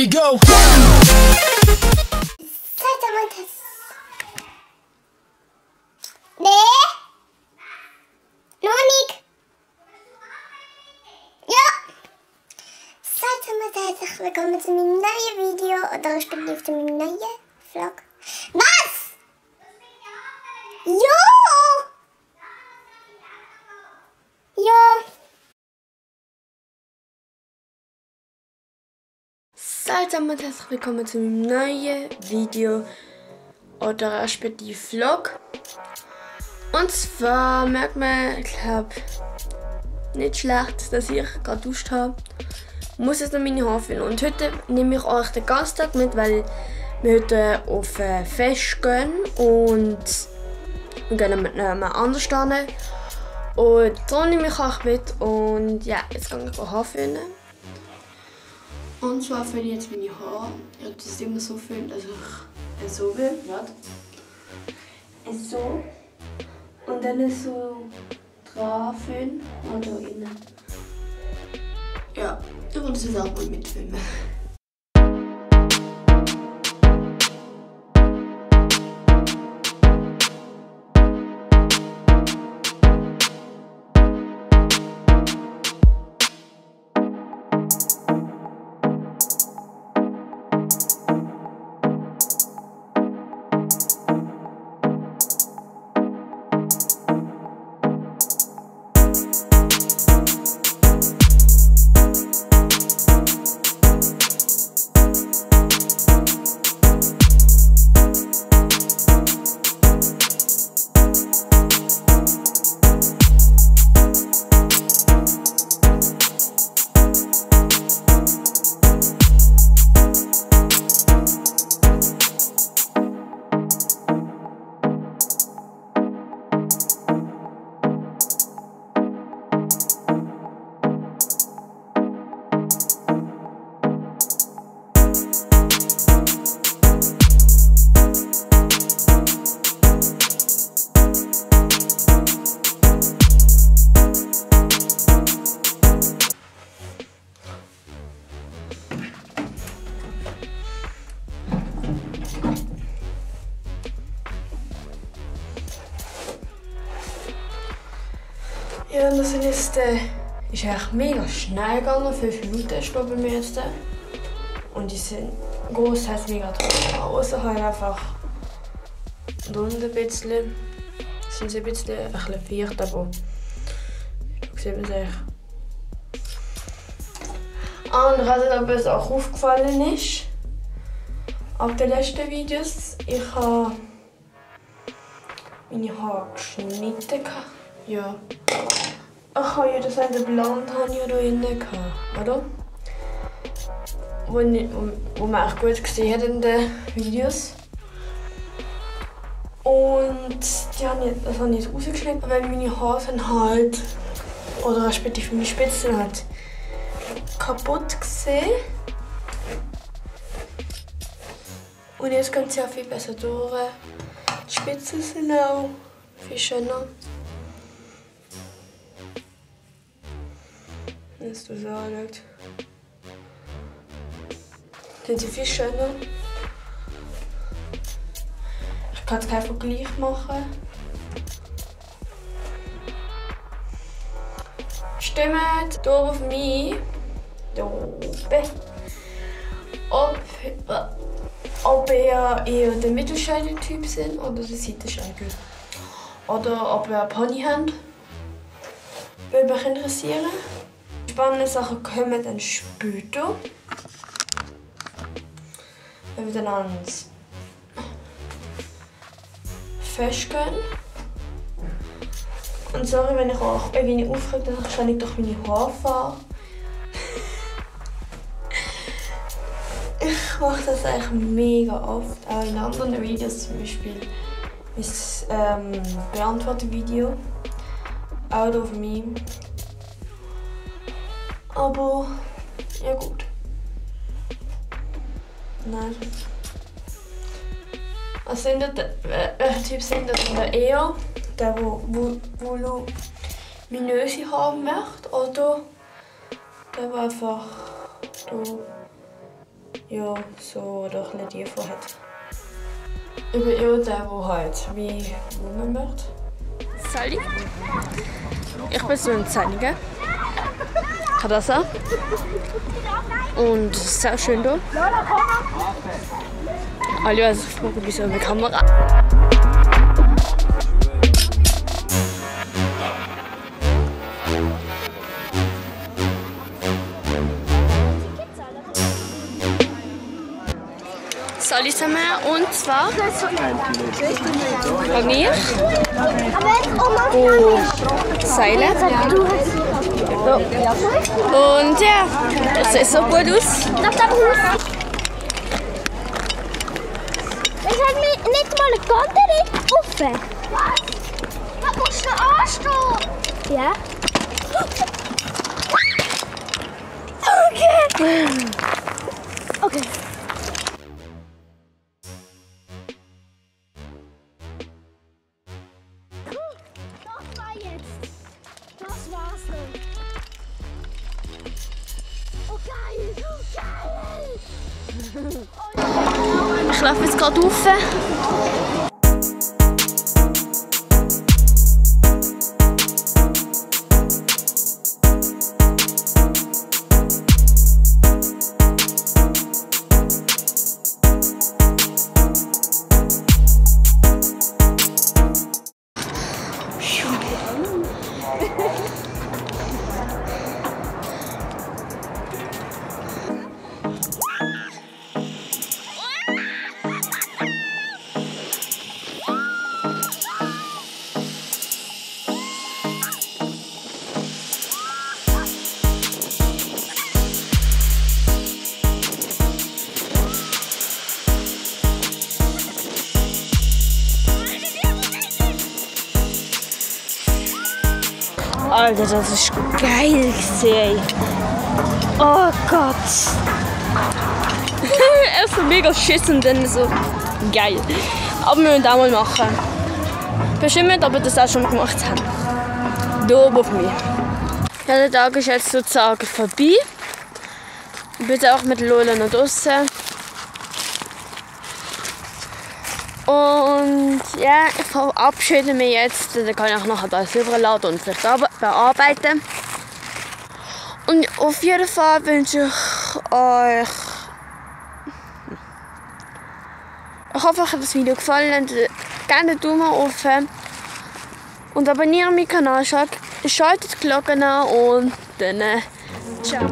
we go! Nee? Noch nicht? Ja! Seid mal herzlich willkommen zu meinem neuen Video oder respektive zu meinem neuen Vlog. Was? Ja! Ja! Seid und herzlich willkommen zu meinem neuen Video oder respektive Vlog. Und zwar merkt man, ich glaube, nicht schlecht, dass ich gerade duscht habe. Ich muss jetzt noch meine Haare finden. Und heute nehme ich euch den ganzen Tag mit, weil wir heute auf ein Fest gehen und wir gehen mit einem anderen hin. Und da nehme ich euch mit und ja, jetzt gehe ich Haare finden. Und zwar finde ich jetzt meine Haare. Ich habe das immer so viel, dass ich so will. Warte. So. Und dann so dran filmen und da innen. Ja, ich will das jetzt auch mal mitfilmen. Ja, und das ist eigentlich mega schnell gegangen. 5 Minuten ist bei mir jetzt. Und die sind groß, heißt mega toll. Außer halt einfach unten ein bisschen. Sind sie ein bisschen viert, aber da sieht man es echt. Und was mir auch aufgefallen ist, ab den letzten Videos, ich habe meine Haare geschnitten. Ja. Ach ja, das eine Blond habe ich ja da innen gehabt, oder? Wo man auch gut gesehen hat in den Videos. Und das habe ich jetzt rausgeschnitten, weil meine Haare sind halt, oder respektive meine Spitzen halt kaputt gesehen. Und jetzt gehen sie auch viel besser durch. Die Spitzen sind auch viel schöner. Wenn du so anschaust. Sind sie viel schöner. Ich kann jetzt keinen Vergleich machen. Stimmt hier auf mich, hier oben, ob ihr eher der Mittelscheitel-Typ sind oder der Seitenscheitel. Oder ob ihr einen Pony habt. Würde mich interessieren. Spannende Sachen kommen dann später. Wenn wir dann ans Fest gehen. Und sorry, wenn ich auch ein wenig aufrege, dass ich ständig durch meine Haare fahre. Ich mache das eigentlich mega oft, auch in anderen Videos, zum Beispiel mein Beantworten-Video. Auch auf mich. Aber, ja gut. Nein. Also welcher Typ sind das? Eher der voluminöse haben möchte oder der einfach ja, so oder ein bisschen tiefer hat. Ich bin immer der, der halt wie wohnen möchte. Sally. Ich bin so in Zeinigen. Ich habe das auch. Und es ist sehr schön hier. Alle also ich gucke ein bisschen mit der Kamera. Sally zusammen und zwar bei mir und Seile. Und ja, es sieht so gut aus. Es hat mir nicht mal eine Kante offen. Was? Da musst du anstehen. Ja. Okay. Okay. Das war jetzt. Das war's noch. Oh geil. Geil. Ich laufe jetzt gerade rauf. Alter, das ist geil gesehen. Oh Gott. Er ist so mega schiss und dann so geil. Aber wir müssen auch mal machen. Bestimmt nicht, aber das auch schon mal gemacht haben. Hier oben auf mich. Ja, der Tag ist jetzt sozusagen vorbei. Ich bin jetzt auch mit Lola noch draußen. Und ja, ich verabschiede mich jetzt. Dann kann ich auch nachher das überladen und vielleicht bearbeiten. Und auf jeden Fall wünsche ich euch. Ich hoffe, euch hat das Video gefallen. Gerne einen Daumen auf und abonniert meinen Kanal. Schaltet die Glocke an und dann ciao.